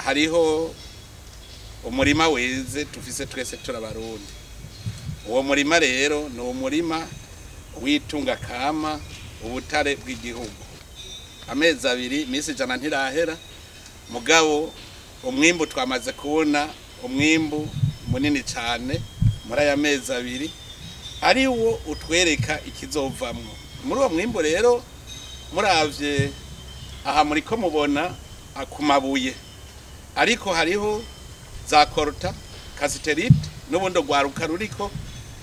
Hariho umurima weze tufise twese turabarundi. Uwo murima rero ni umurima w'itunga kama, ubutare bw'igihugu. Amezi 2, iminsi 100 ntirahera, mugabo umwimbu twamaze kubona umwimbu munini cyane muri aya mezi 2, ari wo utwereka ikizovamwo muri uwo mwimbu. Rero muravye aha muriko mubona ku mabuye, ariko hariho za coltan, cassitérite, n'ubundi rwaruka ruriko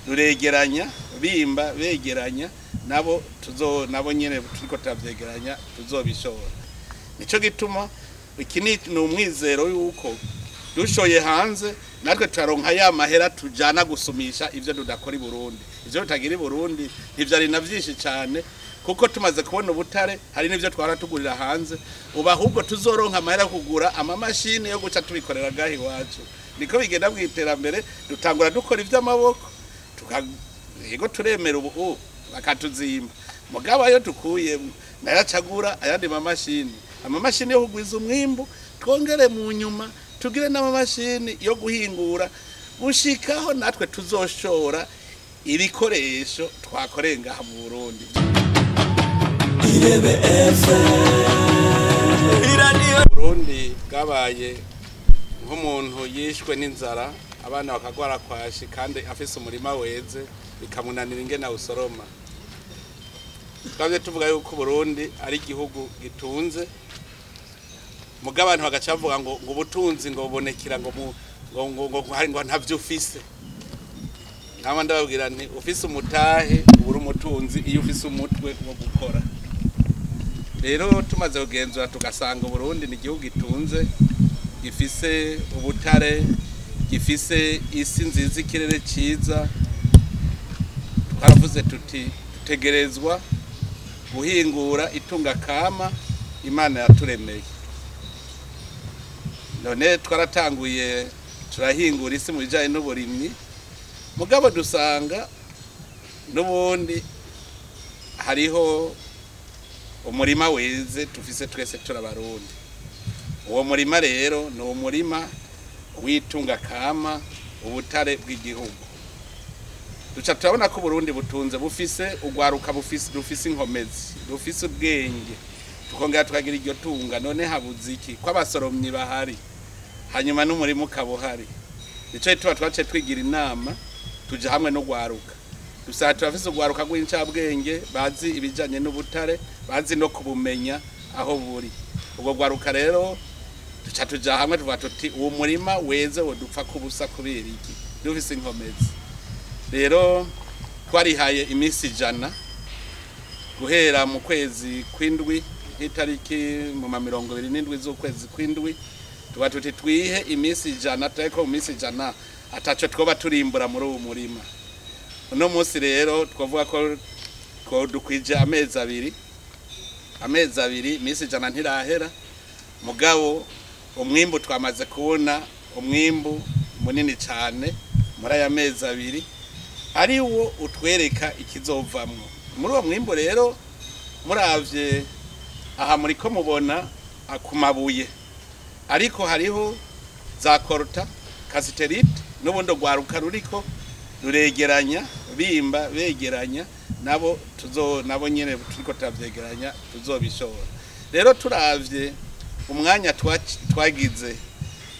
ruregeranya, bimba begeranya, nabo tuzo nabo nyene turiko turavyegeranya tuzobishora. Nico gituma iki ni umwizero yuko dushoye hanze natwe turaronka ya mahera tujana gusumisha ivyo tudakora i Burundi. Ivyo tutagira i Burundi ntivyari na vyinshi cyane, kuko tumaze kubona ubutare hari n'ivyo twara tugurira hanze. Ubu ahubwo tuzoronka amahera kugura amamashini yo guca tubikorera gahi iwacu. Niko bigenda mu iterambere, dutangura dukora ivy'amaboko, yego turemera ubu bakatuzimba, mugabo ayo dukuye nayacagura ayandi mamashini, amamashini yo kugwiza umwimbu, twongere mu nyuma tugire n'amamashini yo guhingura, gushikaho natwe tuzoshora ibikoresho twakoreye ngaha mu Burundi. Irebe FM. Burundi bwabaye nk'umuntu yishwe n'inzara, abana bakagwara kwashi, kandi afise umurima weze bikamunanira ingene awusoroma. Twavye tuvuga yuko Burundi ari igihugu gitunze, mugabo abantu bagaca bavuga ngo ubutunzi ngo bubonekera ngo ngo ngo ngo ntavyo ufise. Nkaba ndababwira nti ufise umutahe ubura umutunzi iyo ufise umutwe wo gukora. Rero tumaze kugenzura tugasanga Burundi ni igihugu gitunze, gifise ubutare, gifise isi nziza, ikirere ciza. Twaravuze tuti dutegerezwa guhingura itunga kama Imana yaturemeye. None twaratanguye turahingura isi mu bijanye n'uburimyi, mugabo dusanga n'ubundi hariho umurima weze tufise twese turabarundi. Uwo murima rero ni umurima w'itunga kama, ubutare bw'igihugu. Duca turabona ko Burundi butunze, bufise ugwaruka, bufise rufise inkomezi, rufise ubwenge, tukongera tukagira iryo tunga. None habuze iki ko abasoromyi bahari, hanyuma n'umurima ukaba uhari? Nico tuba twaciye twigira inama, tuja hamwe no gwaruka, dusanga turafise ugwaruka rw'incabwenge, bazi ibijanye n'ubutare, bazi no kubumenya aho buri. Ubwo gwaruka rero duca tuja hamwe tuvuga tuti uwo murima weze wodupfa kubusa kubera iki dufise inkomezi? Rero twarihaye iminsi 100 guhera mu kwezi kw'indwi, nk'itariki mu ma 27 z'ukwezi kw'indwi, tuba tuti twihe iminsi 100, tureko mu minsi 100 ataco twoba turimbura muri uwo murima. Uno munsi rero twavuga ko dukwije amezi 2, amezi 2, iminsi 100 ntirahera, mugabo umwimbu twamaze kubona umwimbu munini cyane muri aya mezi 2, ari wo utwereka ikizovamwo muri uwo mwimbu. Rero muravye aha muriko mubona ku mabuye, ariko hariho za coltan, cassitérite, n'ubundi rwaruka ruriko ruregeranya, bimba begeranya, nabo tuzo nabo nyene turiko turavyegeranya tuzobishora. Rero turavye umwanya twagize,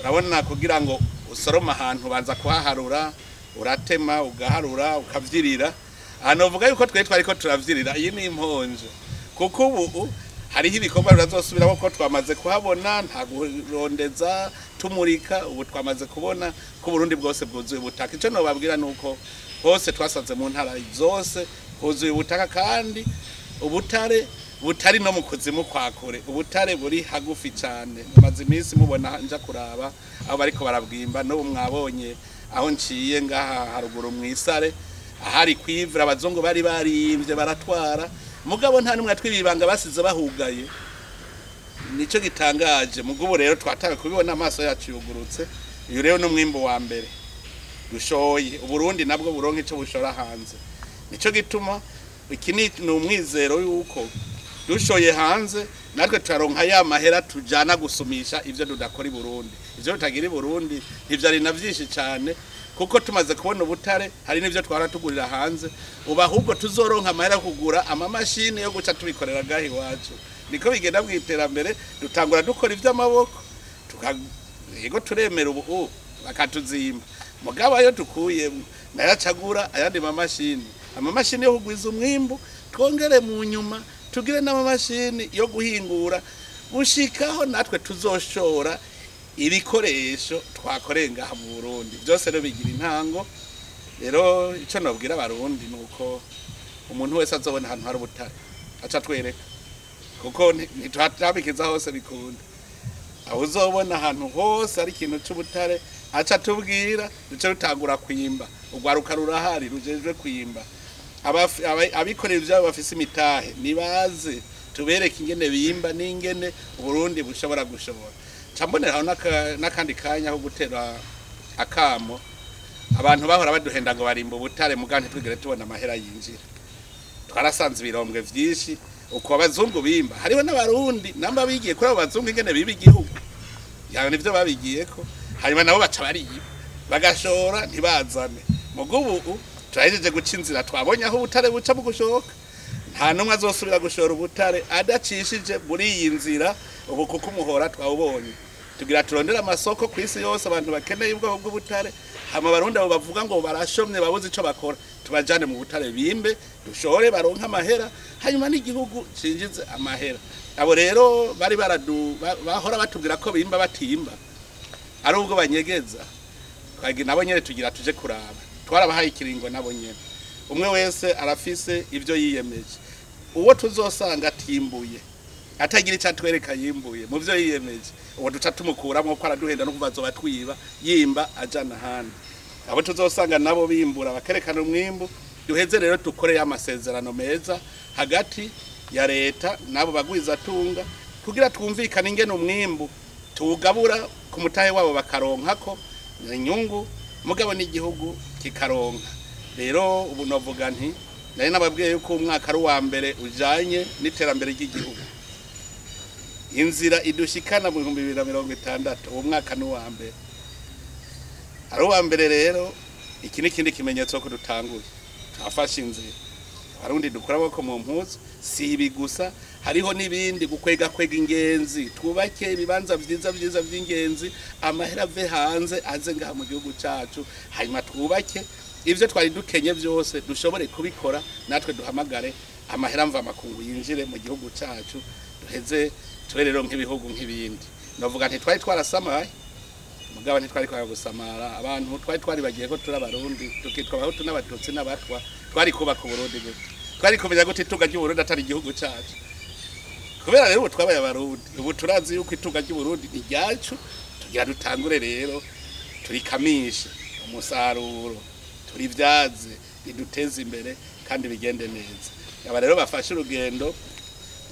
urabona kugira ngo usorome ahantu banza kuhaharura, uratema, ugaharura, ukavyirira. Aha novuga yuko twe twariko turavyirira, iyi ni imponje, kuko ubu hariho ibikorwa birazosubiramo ko twamaze kuhabona, nta kurondeza tumurika. Ubu twamaze kubona ko Burundi bwose bwuzuye ubutaka. Ico nobabwira nuko hose twasanze mu ntara zose huzuye ubutaka, kandi ubutare butari no mu kuzimu kwa kure, ubutare buri hagufi cyane. Mumaze iminsi mubona nja kuraba aho bariko barabwimba, n'ubu mwabonye aho nciye ngaha haruguru mw'isare ahari kwivura, abazungu bari barimvye baratwara, mugabo nta numwe atwibibanga basize bahugaye. Nico gitangaje. Mugabo rero twatawe kubibona, amaso yacu yugurutse. Uyu rero n'umwimbo wa mbere dushoye, Uburundi nabwo buronka ico bushora hanze. Nico gituma iki ni umwizero yuko dushoye hanze Natwe turaronka ya mahera tujana gusumisha ivyo tudakora i Burundi, ivyo tutagira i Burundi. Ntivyari na vyinshi cane, kuko tumaze kubona ubutare hari n'ivyo twara tugurira hanze. Ubu ahubwo tuzoronka amahera kugura amamashini yo guca tubikorera gahi iwacu. Niko bigenda mu iterambere, dutangura dukora ivy'amaboko, yego turemera ubu bakatuzimba, mugabo ayo dukuyemwo nayo acagura ayandi mamashini, amamashini yo kugwiza umwimbu. Twongere mu nyuma tugire n'amamashini yo guhingura, gushikaho natwe tuzoshora ibikoresho twakoreye ngaha mu Burundi. Byose rero bigira intango. Rero icyo nabwira Abarundi ni uko umuntu wese azobona ahantu hari ubutare aca twereka, kuko ntitutabikiza hose bikunda. Aho uzobona ahantu hose ari ikintu c'ubutare aca tubwira, duce rutangura kwimba. Urwaruka rurahari rujejwe kwimba. Abikorera ivyabo bafise imitahe nibaze tubereke ingene bimba n'ingene Uburundi bushobora gushobora. Camboneraho n'akandi kanya ko gutera akamo abantu bahora baduhenda ngo barimba ubutare, muga ntitwigere tubona amahera yinjira. Twarasanze ibirombwe vyinshi uko abazungu bimba, hariho n'Abarundi namba bigiye kuri abo bazungu ingene biba igihugu, yawe nivyo babigiyeko, hanyuma nabo baca bariba bagashora ntibazane. Muga ubu turahejeje guca inzira, twabonye aho ubutare buca mu gushoka. Nta n'umwe azosubira gushora ubutare adacishije muri iyi nzira ubu, kuko umuhora twawubonye. Tugira turondere amasoko ku isi yose abantu bakeneye ubwoko bw'ubutare, hama Abarundi abo bavuga ngo barashomye babuze ico bakora, tubajane mu butare bimbe, dushore baronke amahera, hanyuma n'igihugu cinjize amahera. Abo rero bari baradu bahora batubwira ko bimba batimba, ari ubwo banyegeza, twagira nabo nyene tugira tuje kuraba. Twarabahaye ikiringo nabo nyene, umwe wese arafise ivyo yiyemeje. Uwo tuzosanga atimbuye, atagira icyo atwereka yimbuye mu byo yiyemeje, uwo duca tumukuramwo ko araduhenda no kuva azoba twiba yimba ajana ahandi. Abo tuzosanga nabo bimbura bakerekana umwimbu, duheze rero dukore amasezerano meza hagati ya leta nabo bagwizatunga, kugira twumvikane ingene umwimbu tuwugabura ku mutahe wabo bakaronkako inyungu, mugabo n'igihugu kikaronka. Rero ubu novuga nti nari nababwiye yuko umwaka ari uwa mbere ujanye n'iterambere ry'igihugu, inzira idushikana mu 2060. Uwo mwaka ni uwa mbere, ari uwa mbere. Rero iki ni ikindi kimenyetso ko dutanguye, twafashe inzira. Abarundi dukura amaboko mu mpuzu. Si ibi gusa, hariho n'ibindi, gukwega kwega ingenzi, twubake ibibanza vyiza vyiza vy'ingenzi, amahera ave hanze aze ngaha mu gihugu cacu, hanyuma twubake ivyo twari dukenye vyose, dushobore kubikora natwe, duhamagare amahera mva makungu yinjire mu gihugu cacu, duheze tube rero nk'ibihugu nk'ibindi. Ndavuga nti twari twarasamaye, mugabo ntitwari kwanga gusamara. Abantu twari twaribagiye ko turi Abarundi, tukitwa Abahutu n'Abatutsi n'Abatwa. Twari kubaka Uburundi gute? Twari kumenya gute itunga ry'Uburundi atari igihugu cacu? Kubera rero ubu twabaye Abarundi, ubu turazi yuko itunga ry'Uburundi ni ryacu. Tugira dutangure rero turikamishe umusaruro, turivyaze, riduteze imbere kandi bigende neza. Aba rero bafashe urugendo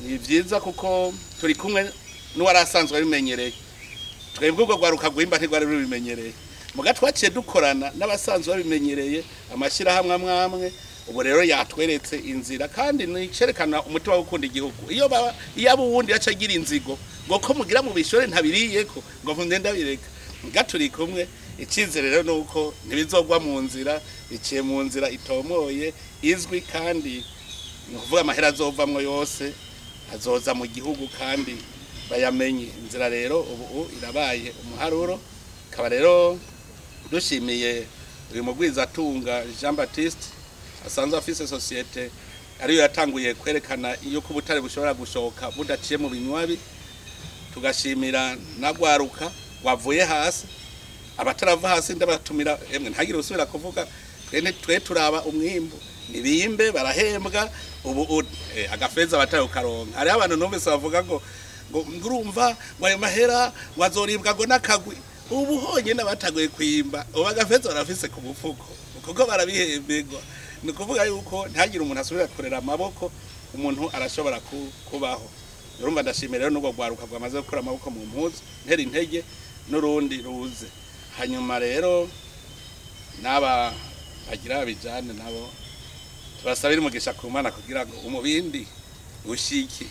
ni vyiza, kuko turi kumwe n'uwari asanzwe abimenyereye. Twebwe ubwo rwaruka rwimba ntirwari rubimenyereye, muga twaciye dukorana n'abasanzwe babimenyereye, amashyirahamwe amwe amwe. Ubu rero yatweretse inzira, kandi nicerekana umutima wo gukunda igihugu. Iyo baba iyo abo uwundi yaca agira inzigo ngo ko mugira mu bishore ntabiriyeko, ngo mpunde ndabireka. Muga turi kumwe, icizere rero nuko ntibizogwa mu nzira, biciye mu nzira itomoye izwi, kandi ni ukuvuga amahera azovamwo yose azoza mu gihugu kandi bayamenye inzira. Rero ubu irabaye umuharuro. Ikaba rero dushimiye uyu mugwizatunga Jean Baptiste asanzwe afise société ariyo yatanguye kwerekana yuko ubutare bushobora gushoka budaciye mu binywabi. Tugashimira na rwaruka wavuye hasi. Abatarava hasi ndabatumira, emwe ntagire usubira kuvuga. Twe turaba umwimbu, nibimbe barahembwa ubu agafeza batayo karonka. Hariho abantu numvise bavuga ngo ngurumva ngo ayo mahera ngo azoribwa ngo n'akagwi. Ubu honyine bataguye kwimba, ubu agafeza barafise ku mufuko kuko barabihemberwa. Ni ukuvuga yuko ntihagire umuntu asubira kurera amaboko, umuntu arashobora kubaho. Urumva ndashimira rero n'ubwo rwaruka rwamaze gukura amaboko mu mpuzu, ntera intege n'urundi ruze. Hanyuma rero n'aba bagira babijane nabo tubasabira umugisha ku Mana kugira ngo umubindi ushike.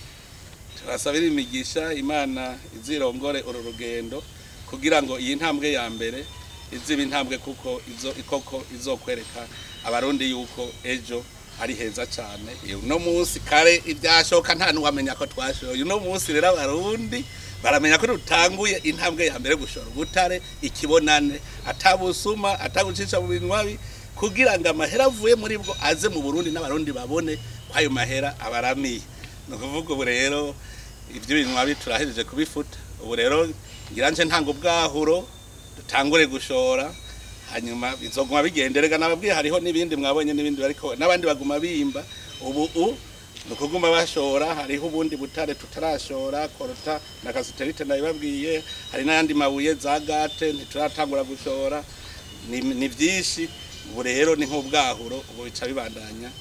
Tubasabira imigisha, Imana izirongore uru rugendo kugira ngo iyi ntambwe ya mbere izibe intambwe kuko izo ikoko izokwereka abarundi yuko ejo ari heza cyane. Uno munsi kare ibyashoka nta nuwamenya ko twashoye. Uno munsi rero abarundi baramenya ko dutanguye intambwe ya mbere gushora ubutare ikibonane, atabusuma, atagucisha mu binywabi, kugira ngo amahera avuye muri bwo aze mu Burundi n'abarundi babone ko ayo mahera abaramiye. Ni ukuvuga ubu rero ibyo binywabi turahejeje kubifuta. Ubu rero ngira nje ntanga ubwahuro dutangure gushora, hanyuma bizoguma bigenderega. Nababwiye hariho n'ibindi mwabonye n'ibindi bariko n'abandi baguma bimba. Ubu nukuguma bashora, hariho ubundi butare tutarashora, korota na kasiterite nabibabwiye, hari n'ayandi mabuye za gate ntituratangura gushora, ni byinshi. Ubu rero ni nk'ubwahuro, ubu bica bibandanya.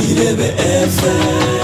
Irebe FM.